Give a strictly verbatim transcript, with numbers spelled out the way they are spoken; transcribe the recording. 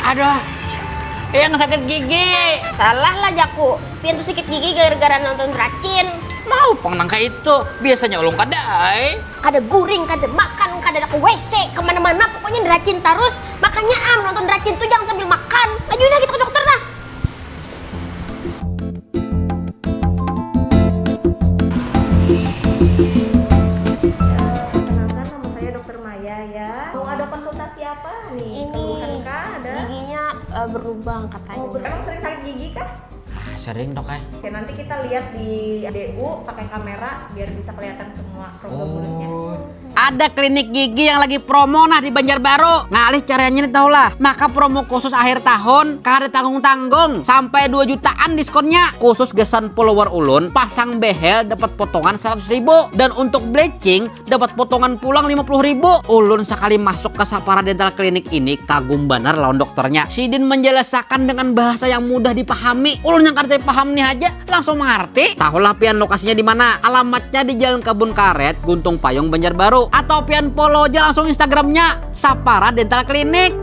Aduh, yang sakit gigi. Salah lah jaku. Pian tuh sakit gigi gara-gara nonton racin. Mau pang nang kayak itu. Biasanya ulung kada ai. Kada guring, kada makan, kada ada ke W C, kemana-mana pokoknya racin terus. Makanya am nonton racin tuh jangan sambil makan. Ayo dah kita ke dokter dah. Perkenalkan, nama saya dokter Maya ya. Mau ada konsultasi apa nih? Ini keluhan kah ada? Giginya uh, berlubang katanya. Oh, emang sering sakit gigi kah? Ah, sering dok eh. Oke, nanti kita lihat di D U pakai kamera biar bisa kelihatan semua program mulutnya. Oh. Ada klinik gigi yang lagi promo nah di Banjarbaru. Ngalih caranya nih tahulah. Maka promo khusus akhir tahun kada tanggung-tanggung sampai dua jutaan diskonnya. Khusus gasan follower ulun pasang behel dapat potongan seratus ribu dan untuk bleaching dapat potongan pulang lima puluh ribu. Ulun sekali masuk ke Sapara Dental Clinic ini kagum banar lawan dokternya. Sidin menjelaskan dengan bahasa yang mudah dipahami. Ulun yang kada paham nih aja langsung mengerti. Tahulah pian lokasinya di mana? Alamatnya di Jalan Kebun Karet, Guntung Payung, Banjarbaru. Atau pian follow aja langsung Instagramnya Sapara Dental Clinic.